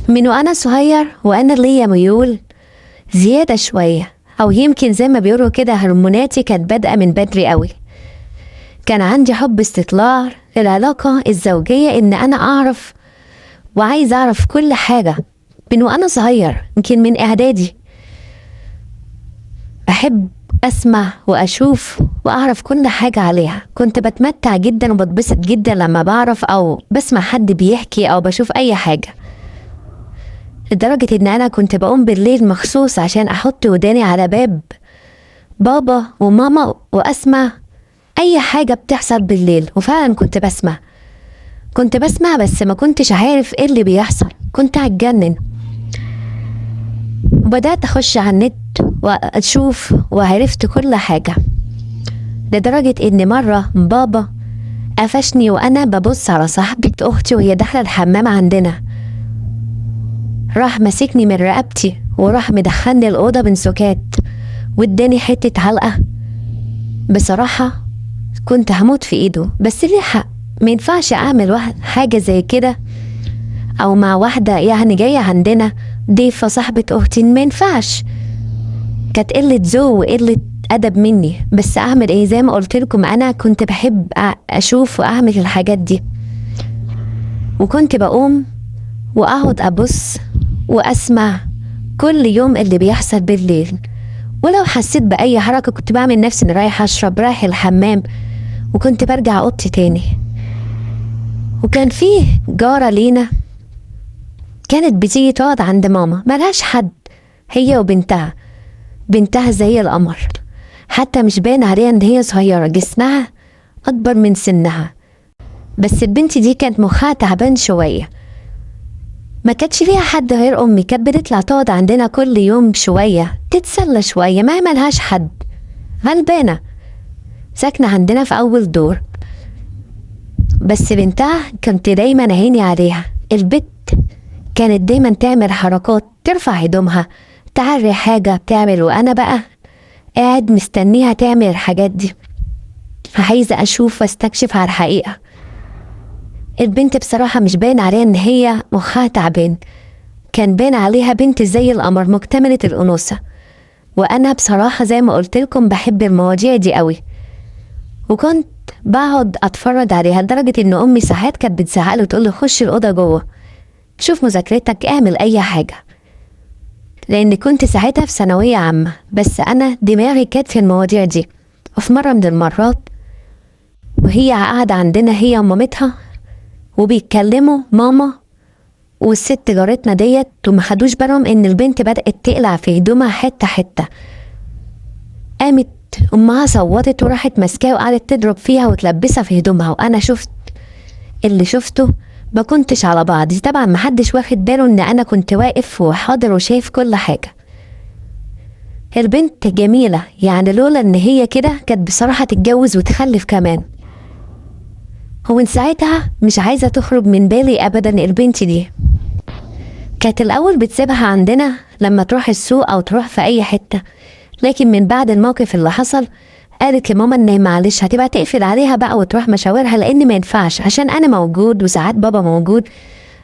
من وأنا صغير وأنا ليا ميول زيادة شوية، أو يمكن زي ما بيقولوا كده هرموناتي كانت بادئة من بدري قوي. كان عندي حب استطلاع للعلاقة الزوجية، إن أنا أعرف وعايز أعرف كل حاجة من وأنا صغير، يمكن من إعدادي. بحب أسمع وأشوف وأعرف كل حاجة عليها. كنت بتمتع جدا وبتبسط جدا لما بعرف أو بسمع حد بيحكي أو بشوف أي حاجة، لدرجة إن أنا كنت بقوم بالليل مخصوص عشان أحط وداني على باب بابا وماما وأسمع أي حاجة بتحصل بالليل. وفعلا كنت بسمع بس ما كنتش عارف إيه اللي بيحصل، كنت هتجنن. وبدأت أخش على النت وأشوف وعرفت كل حاجة، لدرجة إن مرة بابا قفشني وأنا ببص على صاحبة أختي وهي داخلة الحمام عندنا. راح مسكني من رقبتي وراح مدخلني الأوضة من سكات واداني حتة علقة. بصراحة كنت هموت في إيده، بس ليه حق، ما ينفعش أعمل حاجة زي كده أو مع واحدة يعني جاية عندنا ضيفة صاحبة أختي، ما ينفعش. كانت قلة ذوق وقلة أدب مني، بس أعمل إيه؟ زي ما قلت لكم أنا كنت بحب أشوف وأعمل الحاجات دي، وكنت بقوم وأقعد أبص وأسمع كل يوم اللي بيحصل بالليل. ولو حسيت بأي حركة كنت بعمل نفسي إني رايح أشرب، رايح الحمام، وكنت برجع أوضتي تاني. وكان فيه جارة لينا كانت بتيجي تقعد عند ماما، ملهاش حد، هي وبنتها. بنتها زي القمر، حتى مش باين عليها ان هي صغيرة، جسمها اكبر من سنها. بس البنت دي كانت مخها تعبان شوية، ما كانتش ليها حد غير امي. كانت بتطلع تقعد عندنا كل يوم شوية، تتسلى شوية، ما ملهاش حد، غلبانة، ساكنة عندنا في اول دور. بس بنتها كنت دايما عيني عليها. البت كانت دايما تعمل حركات، ترفع هدومها، تعري حاجة بتعمل، وأنا بقى قاعد مستنيها تعمل الحاجات دي، عايزة أشوف واستكشف على الحقيقة. البنت بصراحة مش باين عليها إن هي مخها تعبان، كان باين عليها بنت زي القمر، مكتملة الأنوثة. وأنا بصراحة زي ما قلت لكم بحب المواضيع دي قوي، وكنت بقعد أتفرج عليها لدرجة إن أمي ساعات كانت بتزعق لي وتقول لي خش الأوضة جوه، شوف مذاكرتك، اعمل أي حاجة، لأن كنت ساعتها في ثانوية عامة. بس أنا دماغي كانت في المواضيع دي. وفي مرة من المرات وهي قاعدة عندنا هي ومامتها وبيتكلموا ماما والست جارتنا ديت، وما خدوش بالهم إن البنت بدأت تقلع في هدومها حتة حتة. قامت أمها صوتت وراحت ماسكاها وقعدت تضرب فيها وتلبسها في هدومها. وأنا شفت اللي شفته، ما كنتش على بعض. طبعا محدش واخد باله ان انا كنت واقف وحاضر وشايف كل حاجة. البنت جميلة، يعني لولا ان هي كده كانت بصراحة تتجوز وتخلف كمان. ومن ساعتها مش عايزة تخرج من بالي ابدا البنت دي. كانت الاول بتسيبها عندنا لما تروح السوق او تروح في اي حتة، لكن من بعد الموقف اللي حصل قالت لماما ان معلش هتبقى تقفل عليها بقى وتروح مشاورها، لان ما ينفعش عشان انا موجود وساعات بابا موجود.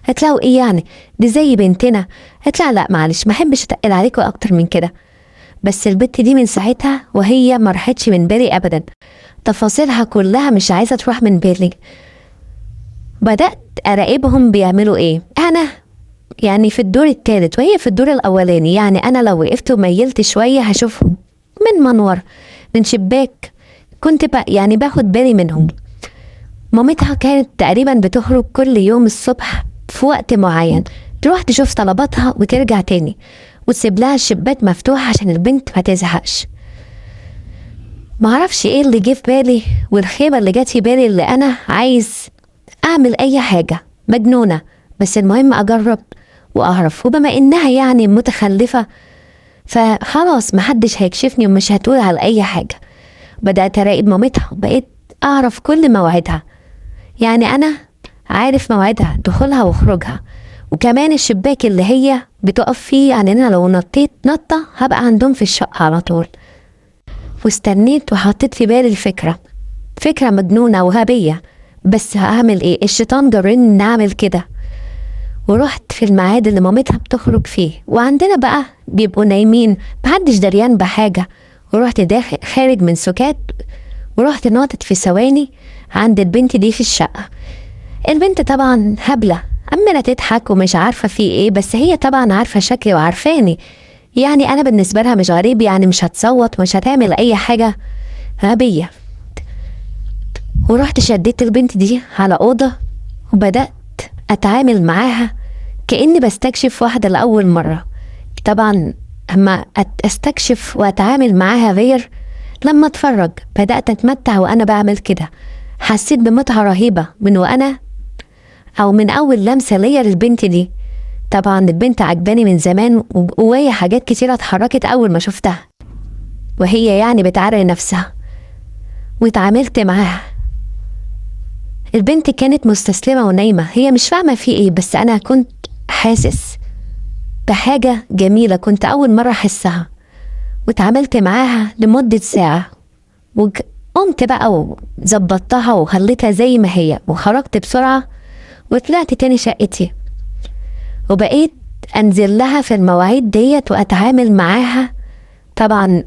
هتلاقوا ايه يعني، دي زي بنتنا. هتلاقي لا معلش ما احبش اتقل عليكم اكتر من كده. بس البت دي من ساعتها وهي ما راحتش من بالي ابدا، تفاصيلها كلها مش عايزه تروح من بالي. بدات اراقبهم بيعملوا ايه. انا يعني في الدور الثالث وهي في الدور الاولاني، يعني انا لو وقفت وميلت شويه هشوفهم من منور من شباك. كنت يعني باخد بالي منهم. مامتها كانت تقريبا بتخرج كل يوم الصبح في وقت معين، تروح تشوف طلباتها وترجع تاني، وتسيب لها الشباك مفتوح عشان البنت ما تزهقش. معرفش ايه اللي جه في بالي والخيبة اللي جت في بالي، اللي انا عايز اعمل اي حاجة مجنونة، بس المهم اجرب واعرف. وبما انها يعني متخلفة فخلاص محدش هيكشفني ومش هتقول على اي حاجة. بدأت اراقب مامتها وبقيت اعرف كل مواعيدها، يعني انا عارف مواعيدها دخولها وخروجها، وكمان الشباك اللي هي بتقف فيه، يعني انا لو نطيت نطة هبقى عندهم في الشقة على طول. واستنيت وحطيت في بالي الفكرة، فكرة مجنونة وغبية، بس هعمل ايه؟ الشيطان جرني ان اعمل كده. ورحت في الميعاد اللي مامتها بتخرج فيه، وعندنا بقى بيبقوا نايمين محدش دريان بحاجة. ورحت داخل خارج من سكات، ورحت ناطط في ثواني عند البنت دي في الشقة. البنت طبعا هبلة، عمالة تضحك ومش عارفة في ايه، بس هي طبعا عارفة شكلي وعارفاني، يعني انا بالنسبة لها مش غريب، يعني مش هتصوت مش هتعمل اي حاجة غبية. ورحت شديت البنت دي على أوضة، وبدأت أتعامل معاها كأني بستكشف واحدة لأول مرة. طبعا أما أستكشف وأتعامل معاها غير لما أتفرج. بدأت أتمتع وأنا بعمل كده، حسيت بمتعة رهيبة من وأنا أو من أول لمسة ليا للبنت دي. طبعا البنت عجباني من زمان، وجوايا حاجات كتيرة اتحركت أول ما شفتها وهي يعني بتعري نفسها. واتعاملت معاها، البنت كانت مستسلمة ونايمة، هي مش فاهمة في ايه، بس أنا كنت حاسس بحاجة جميلة كنت أول مرة أحسها. واتعاملت معاها لمدة ساعة، وقمت بقى وظبطتها وخليتها زي ما هي، وخرجت بسرعة وطلعت تاني شقتي. وبقيت أنزل لها في المواعيد ديت وأتعامل معاها طبعا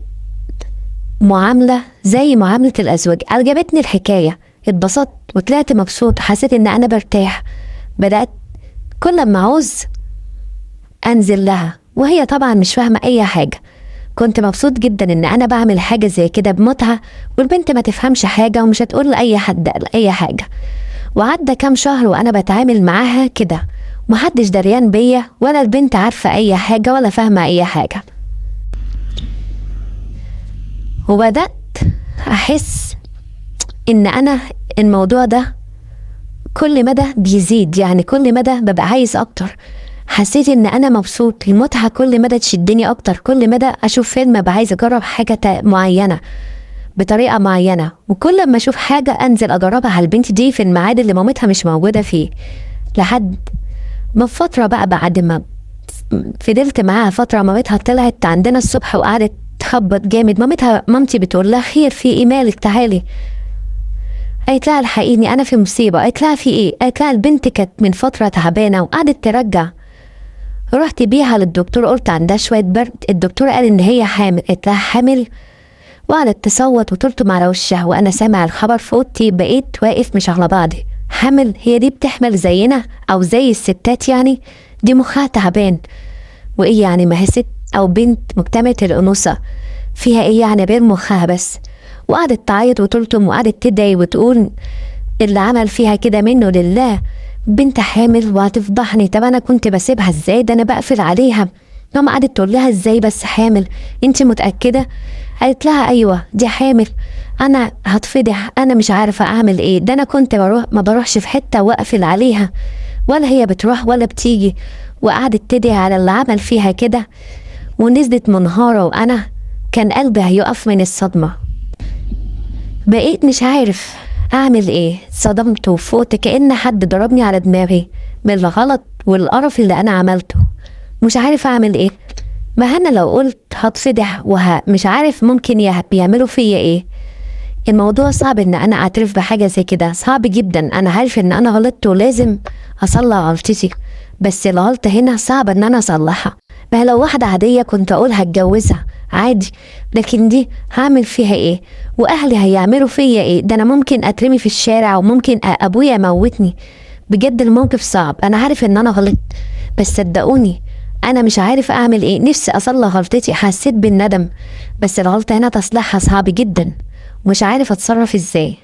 معاملة زي معاملة الأزواج. عجبتني الحكاية، اتبسطت وطلعت مبسوط، حسيت إن أنا برتاح. بدأت كل ما عاوز أنزل لها وهي طبعا مش فاهمة أي حاجة. كنت مبسوط جدا إن أنا بعمل حاجة زي كده بمتعة، والبنت ما تفهمش حاجة ومش هتقول لأي حد أي حاجة. وعدى كام شهر وأنا بتعامل معاها كده، ومحدش دريان بيا ولا البنت عارفة أي حاجة ولا فاهمة أي حاجة. وبدأت أحس إن أنا الموضوع ده كل مدى بيزيد، يعني كل مدى ببقى عايز أكتر. حسيت إن أنا مبسوط، المتعة كل مدى تشدني أكتر، كل مدى أشوف فيلم ببقى عايز أجرب حاجة معينة بطريقة معينة، وكل ما أشوف حاجة أنزل أجربها على البنت دي في الميعاد اللي مامتها مش موجودة فيه. لحد ما فترة بقى، بعد ما فضلت معاها فترة، مامتها طلعت عندنا الصبح وقعدت تخبط جامد. مامتي بتقول لها خير في ايه مالك تعالي. قالت لها الحقيني انا في مصيبة. قالت لها في ايه؟ قالت لها البنت كانت من فترة تعبانة وقعدت ترجع. رحت بيها للدكتور، قلت عندها شوية برد، الدكتور قال ان هي حامل. قالت لها حامل؟ وقعدت تصوت وتلطم على وشها، وانا سامع الخبر في اوضتي بقيت واقف مش على بعضي. حامل؟ هي دي بتحمل زينا او زي الستات يعني؟ دي مخها تعبان. وايه يعني ما هي ست او بنت مجتمعة الانوثة، فيها ايه يعني غير مخها بس؟ وقعدت تعيط وتلطم وقعدت تدعي وتقول اللي عمل فيها كده منه لله، بنت حامل وهتفضحني، طب انا كنت بسيبها ازاي، ده انا بقفل عليها. ماما قعدت تقول لها ازاي بس حامل، انت متأكدة؟ قالت لها ايوه دي حامل، انا هتفضح، انا مش عارفة اعمل ايه، ده انا كنت بروح ما بروحش في حتة واقفل عليها، ولا هي بتروح ولا بتيجي. وقعدت تدعي على اللي عمل فيها كده، ونزلت منهارة، وانا كان قلبي هيقف من الصدمة. بقيت مش عارف اعمل ايه، صدمت وفوت كأن حد ضربني على دماغي من الغلط والقرف اللي انا عملته. مش عارف اعمل ايه، ما انا لو قلت هتفضح ومش عارف ممكن بيعملوا فيا ايه. الموضوع صعب ان انا اعترف بحاجة زي كده، صعب جدا. انا عارف ان انا غلطت ولازم اصلح غلطتي، بس الغلطة هنا صعب ان انا اصلحها. ما لو واحدة عادية كنت اقول هتجوزها عادي، لكن دي هعمل فيها ايه؟ واهلي هيعملوا فيا ايه؟ ده انا ممكن اترمي في الشارع وممكن ابويا يموتني. بجد الموقف صعب، انا عارف ان انا غلطت، بس صدقوني انا مش عارف اعمل ايه. نفسي اصلح غلطتي، حسيت بالندم، بس الغلطة هنا تصليحها صعب جدا، مش عارف اتصرف ازاي.